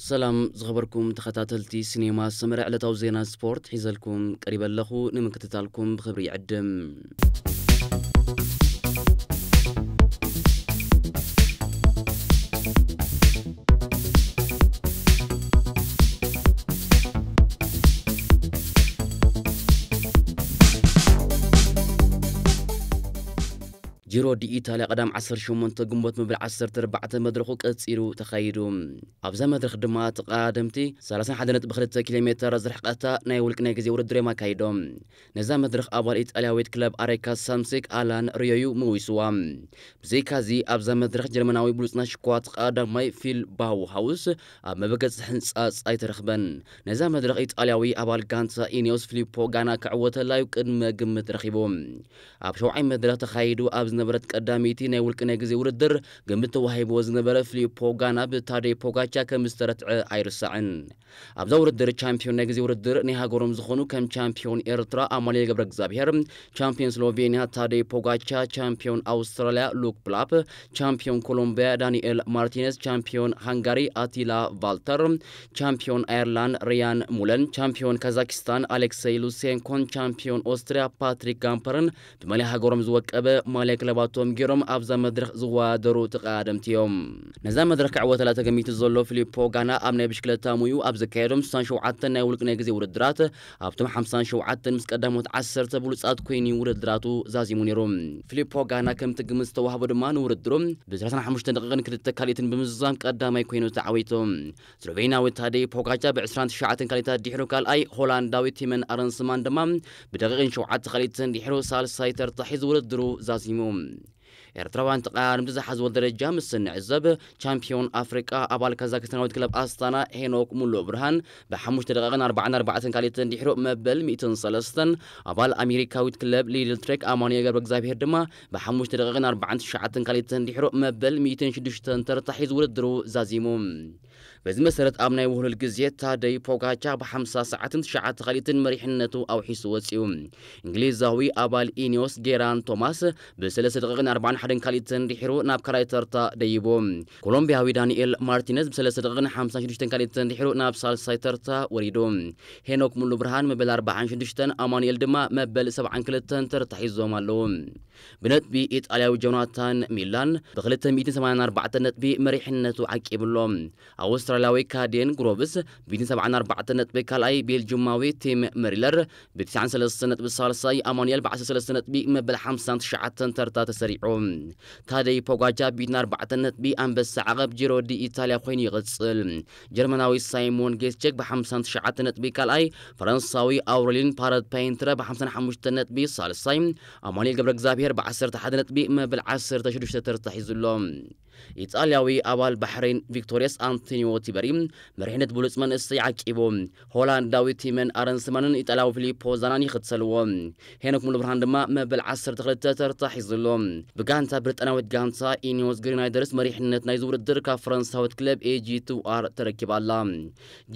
ሰላም ዝኸበርኩም ተኸታተልቲ ሲኔማ ሰመረ፣ ዕለታዊ ዜና ስፖርት ሒዘልኩም ቀሪበ ኣለኹ። ንምክትታልኩም ብኽብሪ ይዕድም። ጂሮ ዲ ኢታልያ ቀዳም ዓሰርተ ሸሞንተ ግንቦት መበል ዓሰርተ ኣርባዕተ መድረኹ ቀጺሉ ተኻይዱ። ኣብዛ መድረኽ ድማ ተቐዳደምቲ ሰላሳ ሓደ ነጥቢ ክልተ ኪሎ ሜተር ዝርሕቀታ ናይ ውልቂ ናይ ግዜ ውድድር እዮም ኣካይዶም። ነዛ መድረኽ ኣባል ኢጣልያዊት ክለብ ኣሬካ ሳምሲክ ኣላን ሪዮዩ መዊስዋ። ብዘይካዚ ኣብዛ መድረኽ ጀርመናዊ ብሉጽ ናይ ሽኳ ተቐዳዳማይ ፊል ባውሃውስ ኣብ መበገጺ ሕንጻጽ ኣይተረኽበን። ነዛ መድረኽ ኢጣልያዊ ኣባል ጋንታ ኢኒዮስ ፊሊፖ ጋና ክዕወተላ እዩ ቅድመ ግምት ረኺቡ። ኣብ ሸውዓይ መድረኽ ተኻይዱ ኣብ ዝነበረት ቀዳመይቲ ናይ ውልቂ ናይ ግዜ ውድድር ግምት ተዋሂብዎ ዝነበረ ፊሊፖ ጋና ብታዴ ፖጋቻ ከም ዝተረትዐ ኣይርሳዕን። ኣብዛ ውድድር ቻምፒዮን ናይ ግዜ ውድድር ናይ ሃገሮም ዝኾኑ ከም ቻምፒዮን ኤርትራ ኣማኑኤል ገብረ እግዚኣብሔር፣ ቻምፒዮን ስሎቬንያ ታዴ ፖጋቻ፣ ቻምፒዮን ኣውስትራልያ ሉክ ብላፕ፣ ቻምፒዮን ኮሎምቢያ ዳኒኤል ማርቲነዝ፣ ቻምፒዮን ሃንጋሪ ኣቲላ ቫልተር፣ ቻምፒዮን ኣየርላንድ ሪያን ሙለን፣ ቻምፒዮን ካዛኪስታን ኣሌክሰይ ሉሴንኮን ቻምፒዮን ኦስትሪያ ፓትሪክ ጋምፐርን ብማልያ ሃገሮም ዝወቀበ ማልያ ክለባቶም ገይሮም ኣብዛ መድረኽ ዝወዳደሩ ተቐዳደምቲ እዮም። ነዛ መድረኽ ክዕወተላ ተገሚቱ ዘሎ ፊሊፖ ጋና ኣብ ናይ ብሽክለታ ሙዩ ኣብ ዘካየዶም ስሳን ሸውዓተን ናይ ውልቂ ናይ ግዜ ውድድራት ኣብቶም ሓምሳን ሸውዓተን ምስ ቀዳሞት ዓሰርተ ብሉጻት ኮይኑ ውድድራቱ ዛዚሙ ነይሩ። ፊሊፖ ጋና ከምቲ ግምት ዝተዋህቦ ድማ ንውድድሩ ብ ሰላሳን ሓሙሽተን ደቂቕን ክልተ ካልኢትን ብምዝዛም ቀዳማይ ኮይኑ ተዓዊቱ። ስሎቬንያዊ ታዴ ፖጋቻ ብ ዕስራን ትሽዓተን ካልኢታት ድሕሩ ካልኣይ፣ ሆላንዳዊ ቲመን ኣረንስማን ድማ ብደቂቕን ሸውዓተ ካልኢትን ድሕሩ ሳልሳይ ተርታ ሒዙ ውድድሩ ዛዚሙ። ኤርትራውያን ተቐዳደምቲ ዝሓዝዎ ደረጃ ምስ እንዕዘብ፣ ቻምፒዮን ኣፍሪቃ ኣባል ካዛክስታናዊት ክለብ ኣስታና ሄኖክ ሙሉ ብርሃን ብሓሙሽተ ደቂቕን ኣርባዓን ኣርባዕተን ካልኢትን ድሕሩ መበል ሚእትን ሰለስተን፣ ኣባል ኣሜሪካዊት ክለብ ሊድል ትሬክ ኣማኑኤል ገብረ እግዚኣብሔር ድማ ብሓሙሽተ ደቂቕን ኣርባዓን ትሽዓተን ካልኢትን ድሕሩ መበል ሚእትን ሽዱሽተን ተርታ ሒዙ ውድድሩ ዛዚሙ። በዚ መሰረት ኣብ ናይ ውህሉል ግዜ ታደይ ፖጋቻ ብሓምሳ ሰዓትን ትሽዓተ ካልኢትን መሪሕነቱ ኣውሒሱ ወጺኡ። እንግሊዛዊ ኣባል ኢኒዮስ ጌራን ቶማስ ብሰለስተ ደቂቕን ኣርባዓን ሓደን ካልኢትን ድሒሩ ናብ ካልኣይ ተርታ ደይቡ። ኮሎምቢያዊ ዳንኤል ማርቲነዝ ብሰለስተ ደቂቕን ሓምሳን ሽዱሽተን ካልኢትን ድሒሩ ናብ ሳልሳይ ተርታ ወሪዱ። ሄኖክ ሙሉ ብርሃን መበል ኣርባዓን ሽዱሽተን፣ ኣማኑኤል ድማ መበል ሰብዓን ክልተን ተርታ ሒዞም ኣለዉ። ብነጥቢ ኢጣልያዊ ጆናታን ሚላን ብክልተ ሚእትን ሰማንያን ኣርባዕተን ነጥቢ መሪሕነቱ ዓቂቡ ኣሎ። ኣውስትራልያዊ ካዴን ግሮቭስ ብሚእትን ሰብዓን ኣርባዕተን ነጥቢ ካልኣይ፣ ቤልጅማዊ ቲም መሪለር ብትስዓን ሰለስተን ነጥቢ ሳልሳይ፣ ኣማኑኤል ብዓሰርተ ሰለስተ ነጥቢ መበል ሓምሳን ትሽዓተን ተርታ ተሰሪዑ። ታደይ ፖጋቻ ብሚእትን ኣርባዕተን ነጥቢ ኣንበሳ ዓቐብ ጂሮ ዲ ኢታልያ ኮይኑ ይቕጽል። ጀርመናዊ ሳይሞን ጌስቸክ ብሓምሳን ትሽዓተን ነጥቢ ካልኣይ፣ ፈረንሳዊ ኣውረሊን ፓረት ፓይንትረ ብሓምሳን ሓሙሽተን ነጥቢ ሳልሳይ፣ ኣማኑኤል ገብረ እግዚኣብሔር ብዓሰርተ ሓደ ነጥቢ መበል ዓሰርተ ሽዱሽተ ተርታ ሒዙ ኣሎ። ኢጣልያዊ ኣባል ባሕሬን ቪክቶሪያስ ኣንቶኒዮ ቲበሪ መሪሕነት ብሉጽ መንእሰይ ዓቂቡ። ሆላንዳዊ ቲመን ኣረንስማንን ኢጣልያዊ ፊሊፖ ዛናን ይኽተልዎ። ሄኖክ ሙሉ ብርሃን ድማ መበል ዓሰርተ ክልተ ተርታ ሒዙ ኣሎ። ብጋንታ ብሪጣንያዊት ጋንታ ኢኒዮስ ግሪናይደርስ መሪሕነት ናይዚ ውድድር ካብ ፈረንሳዊት ክለብ ኤጂ ቱ ኣር ተረኪባ ኣላ።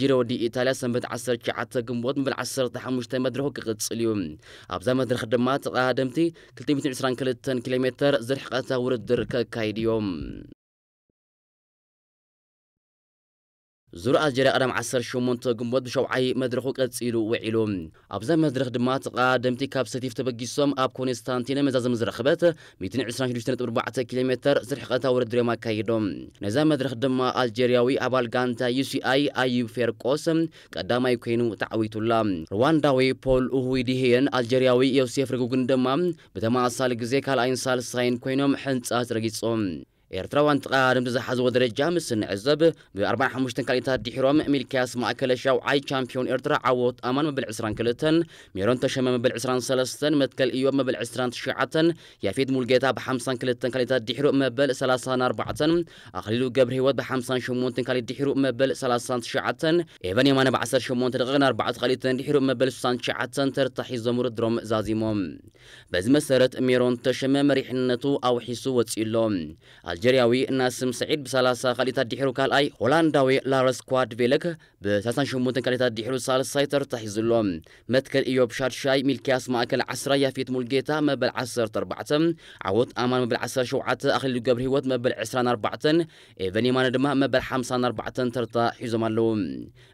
ጂሮ ዲ ኢታልያ ሰንበት ዓሰርተ ትሽዓተ ግንቦት መበል ዓሰርተ ሓሙሽተ መድረኹ ክቕጽል እዩ። ኣብዛ መድረኽ ድማ ተቐዳደምቲ ክልተ ሚእትን ዕስራን ክልተን ኪሎ ሜተር ዝርሕቐታ ውድድር ከካይዱ እዮም። ዙር ኣልጀርያ ቀዳም ዓሰርተ ሸሞንተ ግንቦት ብሸውዓይ መድረኹ ቀጺሉ ውዒሉ። ኣብዛ መድረኽ ድማ ተቐዳደምቲ ካብ ሰቲፍ ተበጊሶም ኣብ ኮንስታንቲነ መዛዘሚ ዝረኸበት ሚእትን ዕስራን ሽዱሽተ ነጥቢ ኣርባዕተ ኪሎ ሜተር ዝርሕቐታ ውድድር እዮም ኣካይዶም። ነዛ መድረኽ ድማ ኣልጀርያዊ ኣባል ጋንታ ዩ ሲ ኣይ ኣዩብ ፌርቆስ ቀዳማይ ኮይኑ ተዓዊቱላ። ሩዋንዳዊ ፖል ኡሁይዲሄን ኣልጀርያዊ ዮሴፍ ርጉግን ድማ ብተመሳሳሊ ግዜ ካልኣይን ሳልሳይን ኮይኖም ሕንጻት ረጊጾም። ኤርትራውያን ተቐዳደምቲ ዝሓዝዎ ደረጃ ምስ እንዕዘብ፣ ብ ኣርባዓን ሓሙሽተን ካልኢታት ድሒሮም ሚልክያስ ማእከለ ሻውዓይ፣ ቻምፒዮን ኤርትራ ዓወት ኣማን መበል ዕስራን ክልተን፣ ሜሮን ተሸመ መበል ዕስራን ሰለስተን፣ መትከል ኢዮብ መበል ዕስራን ትሽዓተን፣ ያፌት ሙልጌታ ብሓምሳን ክልተን ካልኢታት ድሒሩ መበል ሰላሳን ኣርባዕተን፣ ኣኽሊሉ ገብረህይወት ብሓምሳን ሸሞንተን ካልኢት ድሒሩ መበል ሰላሳን ትሽዓተን፣ ኤቨን የማነ ብዓሰርተ ሸሞንተ ደቂቕን ኣርባዕተ ካልኢትን ድሒሩ መበል ስሳን ትሽዓተን ተርታ ሒዞም ውድድሮም ዛዚሞም። በዚ መሰረት ሜሮን ተሸመ መሪሕነቱ ኣውሒሱ ወጺኡ ኣሎ። ጀርያዊ ናስም ሰዒድ ብ30 ካልኢታት ድሒሩ ካልኣይ፣ ሆላንዳዊ ላርስ ኳድቬለክ ብ38 ካልኢታት ድሒሩ ሳልሳይ ተርታ ሒዙ ኣሎ። መትከል ኢዮብ ሻድሻይ፣ ሚልኪያስ ማእከል ዓስራ፣ ያፌት ሙልጌታ መበል ዓሰርተ ኣርባዕተ፣ ዓወት ኣማን መበል ዓሰርተ ሸውዓተ፣ ኣኽሊሉ ገብረ ህይወት መበል ዕስራን ኣርባዕተን፣ ኤቨን የማነ ድማ መበል ሓምሳን ኣርባዕተን ተርታ ሒዞም ኣለዉ።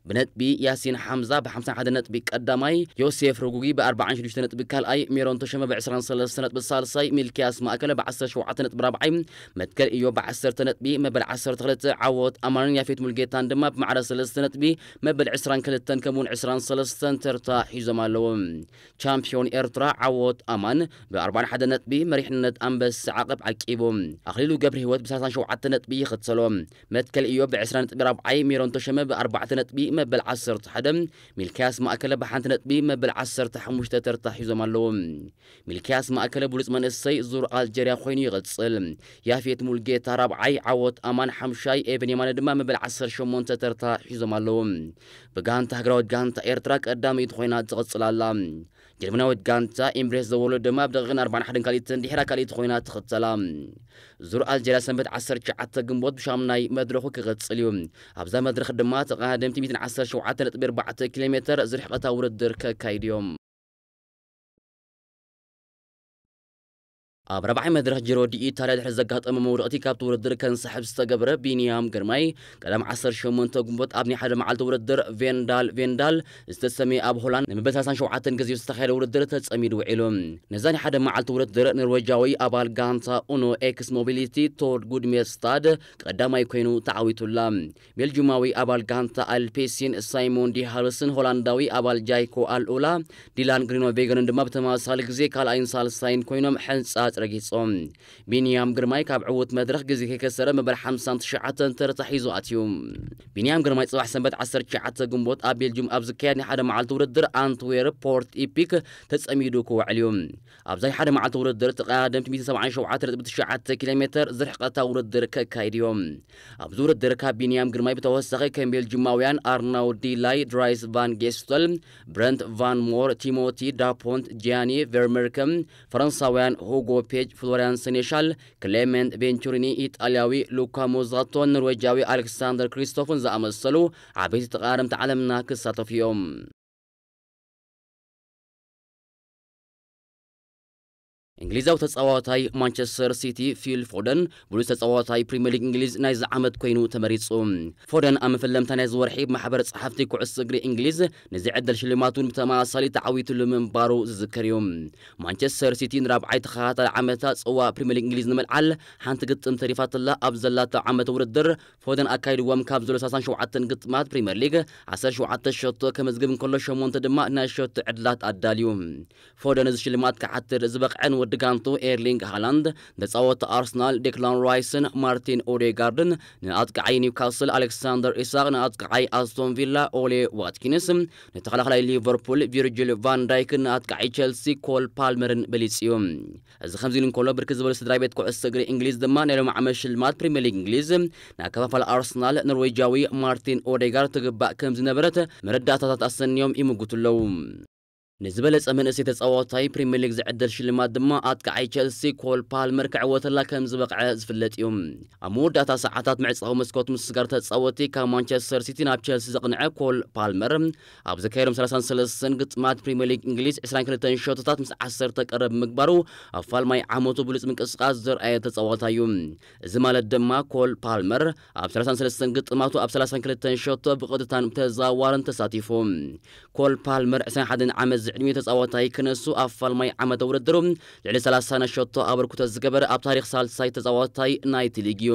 ብነጥቢ ያሲን ሓምዛ ብ51 ነጥቢ ቀዳማይ፣ ዮሴፍ ርጉጊ ብ46 ነጥቢ ካልኣይ፣ ሜሮን ተሾመ ብ23 ነጥቢ ሳልሳይ፣ ሚልኪያስ ማእከለ ብ17 ነጥቢ ራብዓይ፣ መትከል ኢዮብ ብ10 ነጥቢ መበል ዓሰርተ ክልተ፣ ዓወት ኣማንን ያፌት ሙልጌታን ድማ ብማዕረ ሰለስተ ነጥቢ መበል ዕስራን ክልተን ከምኡውን ዕስራን ሰለስተን ተርታ ሒዞም ኣለዉ። ቻምፒዮን ኤርትራ ዓወት ኣማን ብ41 ነጥቢ መሪሕነት ኣንበሳ ዓቐብ ዓቂቡ። ኣኽሊሉ ገብረ ህይወት ብ37 ነጥቢ ይኽተሎ። መትከል ኢዮብ ብ20 ነጥቢ ራብዓይ፣ ሜሮን ተሾመ ብ ኣርባዕተ ነጥቢ መበል ዓሰርተ ሓደ፣ ሚልክያስ ማእከለ ብሓንቲ ነጥቢ መበል ዓሰርተ ሓሙሽተ ተርታ ሒዞም ኣለዉ። ሚልክያስ ማእከለ ብሉጽ መንእሰይ ዙር ኣልጀርያ ኮይኑ ይቕጽል። ያፌት ሙልጌታ ራብዓይ፣ ዓወት ኣማን ሓምሻይ፣ ኤቨን የማነ ድማ መበል ዓሰርተ ሸሞንተ ተርታ ሒዞም ኣለዉ። ብጋንታ ሃገራዊት ጋንታ ኤርትራ ቀዳመይቲ ኮይና ትቕጽል ኣላ። ጀርመናዊት ጋንታ ኤምሬትስ ዘወሎ ድማ ብደቂቕን ኣርባዓን ሓደን ካልኢትን ድሕራ ካልኢት ኮይና ትኽተላ። ዙር ኣልጀርያ ሰንበት ዓሰርተ ትሽዓተ ግንቦት ብሻምናይ መድረኹ ክቕጽል እዩ። ኣብዛ መድረኽ ድማ ተቐዳደምቲ ሚእትን ዓሰርተ ሸውዓተ ነጥቢ ኣርባዕተ ኪሎ ሜተር ዝርሕቐታ ውድድር ከካይድ እዮም። ኣብ ራብዓይ መድረኽ ጂሮ ዲ ኢታልያ ድሕሪ ዘጋጠመ መውደቕቲ ካብቲ ውድድር ከንሳሕብ ዝተገብረ ቢንያም ግርማይ ቀዳም ዓሰርተ ሸሞንተ ግንቦት ኣብ ናይ ሓደ መዓልቲ ውድድር ቬንዳል ቬንዳል ዝተሰመየ ኣብ ሆላንድ ንመበል ሰላሳን ሸውዓተን ግዜ ዝተኻየደ ውድድር ተጸሚዱ ውዒሉ። ነዛ ናይ ሓደ መዓልቲ ውድድር ኖርዌጃዊ ኣባል ጋንታ ኡኖ ኤክስ ሞቢሊቲ ቶድ ጉድሜስታድ ቀዳማይ ኮይኑ ተዓዊቱላ። ቤልጁማዊ ኣባል ጋንታ ኣልፔሲን ሳይሞን ዲ ሃርስን ሆላንዳዊ ኣባል ጃይኮ ኣልኡላ ዲላን ግሪኖቬገንን ድማ ብተመሳሳሊ ግዜ ካልኣይን ሳልሳይን ኮይኖም ሕንጻጽ ረጊጾም። ቢንያም ግርማይ ካብ ዕዉት መድረኽ ግዜ ከይከሰረ መበል ሓምሳን ትሽዓተን ተርታ ሒዙ ኣትዩ። ቢንያም ግርማይ ጽባሕ ሰንበት ዓሰርተ ትሽዓተ ግንቦት ኣብ ቤልጁም ኣብ ዝካየድ ናይ ሓደ መዓልቲ ውድድር ኣንትዌርፕ ፖርት ኢፒክ ተጸሚዱ ክውዕል እዩ። ኣብዛ ናይ ሓደ መዓልቲ ውድድር ተቐዳደምቲ ሚእትን ሰብዓን ሸውዓተ ነጥቢ ትሽዓተ ኪሎ ሜተር ዝርሕቐታ ውድድር ከካይድ እዮም። ኣብዚ ውድድር ካብ ቢንያም ግርማይ ብተወሳኺ ከም ቤልጁማውያን ኣርናውድ ዲላይ፣ ድራይስ ቫን ጌስተል፣ ብረንት ቫን ሞር፣ ቲሞቲ ዳፖንት፣ ጂያኒ ቨርመርከም፣ ፈረንሳውያን ሁጎ ፔጅ፣ ፍሎሪያን ሰኔሻል፣ ክሌመንት ቬንቹሪኒ፣ ኢጣልያዊ ሉካ ሞዛቶን ኖርዌጃዊ ኣሌክሳንደር ክሪስቶፍን ዝኣመሰሉ ዓበይቲ ተቐዳደምቲ ዓለምና ክሳተፉ እዮም። እንግሊዛዊ ተጻዋታይ ማንቸስተር ሲቲ ፊል ፎደን ብሉጽ ተጻዋታይ ፕሪምየር ሊግ እንግሊዝ ናይዚ ዓመት ኮይኑ ተመሪጹ። ፎደን ኣብ መፈለምታ ናይዚ ወርሒ ብማሕበር ጸሓፍቲ ኩዕሶ እግሪ እንግሊዝ ነዚ ዕድል ሽልማት እውን ብተመሳሳሊ ተዓዊትሉ ምንባሩ ዝዝከር እዩ። ማንቸስተር ሲቲ ንራብዓይ ተኸታታሊ ዓመታ ጽዋ ፕሪምየር ሊግ እንግሊዝ ንምልዓል ሓንቲ ግጥም ተሪፋትላ ኣብ ዘላቶ ዓመተ ውድድር ፎደን ኣካይድዎም ካብ ዘሎ ሰላሳን ሸውዓተን ግጥማት ፕሪምየር ሊግ ዓሰርተ ሸውዓተ ሸቶ ከመዝግብ እንከሎ ሸሞንተ ድማ ናይ ሸቶ ዕድላት ኣዳልዩ። ፎደን እዚ ሽልማት ክሓትር ዝበቕዐን ወዲ ጋንቱ ኤርሊንግ ሃላንድ፣ ንተጻወቲ ኣርሰናል ዴክላን ራይስን ማርቲን ኦዴጋርድን፣ ንኣጥቃዓይ ኒውካስል ኣሌክሳንደር ኢሳቅ፣ ንኣጥቃዓይ ኣስቶን ቪላ ኦሌ ዋትኪንስ፣ ንተኸላኸላይ ሊቨርፑል ቪርጅል ቫን ዳይክን ንኣጥቃዓይ ቸልሲ ኮል ፓልመርን በሊጽ እዩ። እዚ ከምዚ ኢሉ እንከሎ ብርክት ዝበሉ ስድራ ቤት ኩዕሶ እግሪ እንግሊዝ ድማ ናይ ሎም ዓመት ሽልማት ፕሪምየር ሊግ እንግሊዝ ንኣከፋፋሊ ኣርሰናል ኖርዌጃዊ ማርቲን ኦዴጋርድ ትግባእ ከም ዝነበረት መረዳእታታት ኣሰንዮም ይምጉቱ ኣለዉ። ንዝበለጸ መንእሰይ ተጻዋታይ ፕሪምየር ሊግ ዝዕደል ሽልማት ድማ ኣጥቃዓይ ቸልሲ ኮል ፓልመር ክዕወተላ ከም ዝበቕዐ ዝፍለጥ እዩ። ኣብ መወዳእታ ሰዓታት መዕጸዊ መስኮት ምስጋር ተጻወቲ ካብ ማንቸስተር ሲቲ ናብ ቸልሲ ዘቕንዐ ኮል ፓልመር ኣብ ዘካየዶም ሰላሳን ሰለስተን ግጥማት ፕሪምየር ሊግ እንግሊዝ ዕስራን ክልተን ሸቶታት ምስ ዓሰርተ ቀረብ ምግባሩ ኣብ ፋልማይ ዓመቱ ብሉጽ ምንቅስቃስ ዘርኣየ ተጻዋታይ እዩ። እዚ ማለት ድማ ኮል ፓልመር ኣብ ሰላሳን ሰለስተን ግጥማቱ ኣብ ሰላሳን ክልተን ሸቶ ብቐጥታን ብተዘዋዋርን ተሳቲፉ። ኮል ፓልመር ዕስራን ሓደን ዓመት ዝዕድሚኡ ተጻዋታይ ክነሱ ኣብ ፋልማይ ዓመተ ውድድሩ ልዕሊ ሰላሳ ናይ ሸቶ ኣበርክቶ ዝገበረ ኣብ ታሪኽ ሳልሳይ ተጻዋታይ ናይቲ ሊግ እዩ።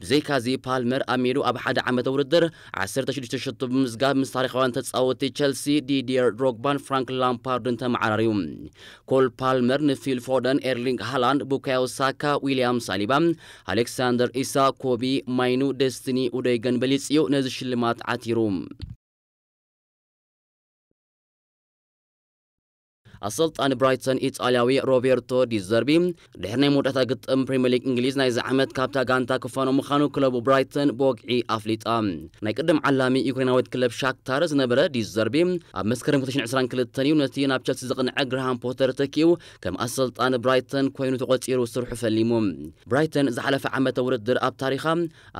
ብዘይካዚ ፓልመር ኣብ ሜዱ ኣብ ሓደ ዓመተ ውድድር ዓሰርተ ሽዱሽተ ሸቶ ብምዝጋብ ምስ ታሪኻውያን ተጻወቲ ቸልሲ ዲዲየር ድሮግባን ፍራንክ ላምፓርድን ተመዓራርዩ። ኮል ፓልመር ንፊል ፎደን፣ ኤርሊንግ ሃላንድ፣ ቡካዮ ሳካ፣ ዊልያም ሳሊባ፣ ኣሌክሳንደር ኢሳቅ፣ ኮቢ ማይኑ፣ ደስቲኒ ኡደይገን በሊጽ እዩ ነዚ ሽልማት ዓቲሩ። ኣሰልጣኒ ብራይተን ኢጣልያዊ ሮቤርቶ ዲዘርቢ ድሕሪ ናይ መወዳእታ ግጥም ፕሪምየር ሊግ እንግሊዝ ናይዚ ዓመት ካብታ ጋንታ ክፋኖ ምዃኑ ክለቡ ብራይተን ብወግዒ ኣፍሊጣ። ናይ ቅድም ዓላሚ ዩክሬናዊት ክለብ ሻክታር ዝነበረ ዲዘርቢ ኣብ መስከረም ክልተ ሽሕን ዕስራን ክልተን እዩ ነቲ ናብ ቸልሲ ዝቕንዐ ግራሃም ፖተር ተኪኡ ከም ኣሰልጣኒ ብራይተን ኮይኑ ተቖጺሩ ስርሑ ፈሊሙ። ብራይተን ዝሓለፈ ዓመተ ውድድር ኣብ ታሪኻ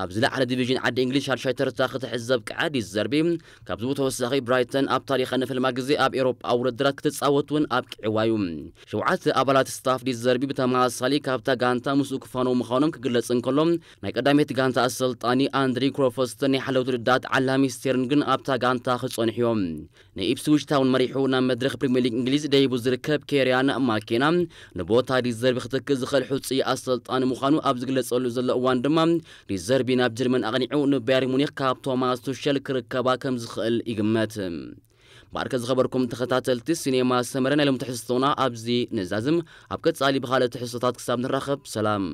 ኣብ ዝለዓለ ዲቪዥን ዓዲ እንግሊዝ ሻድሻይ ተርታ ክትሕዝ ዘብቅዐ ዲዘርቢ ካብዚ ብተወሳኺ ብራይተን ኣብ ታሪኻ ንፈልማ ግዜ ኣብ ኤሮጳ ውድድራት ክትጻወት እውን ኣብቂዕዋ እዩ። ሸውዓተ ኣባላት ስታፍ ዲዘርቢ ብተመሳሳሊ ካብታ ጋንታ ምስኡ ክፋነው ምዃኖም ክግለጽ እንከሎ ናይ ቀዳመይቲ ጋንታ ኣሰልጣኒ ኣንድሪ ክሮፎስትን ናይ ሓለውቲ ውድዳት ዓላሚ ስቴርን ግን ኣብታ ጋንታ ክጸንሑ እዮም። ንኢፕስዊች ታውን መሪሑ ናብ መድረኽ ፕሪምየር ሊግ እንግሊዝ ደይቡ ዝርከብ ኬርያን ማኬና ንቦታ ዲዘርቢ ክትክእ ዝኽእል ሕጹይ ኣሰልጣኒ ምዃኑ ኣብ ዝግለጸሉ ዘሎ እዋን ድማ ዲዘርቢ ናብ ጀርመን ኣቕኒዑ ንባየር ሙኒክ ካብ ቶማስ ቱሸል ክርከባ ከም ዝኽእል ይግመት። ባርከ ዝኸበርኩም ተኸታተልቲ ሲኔማ ሰመረ ናይ ሎም ትሕዝቶና ኣብዚ ንዛዝም። ኣብ ቀጻሊ ብኻልእ ትሕዝቶታት ክሳብ ንራኸብ ሰላም።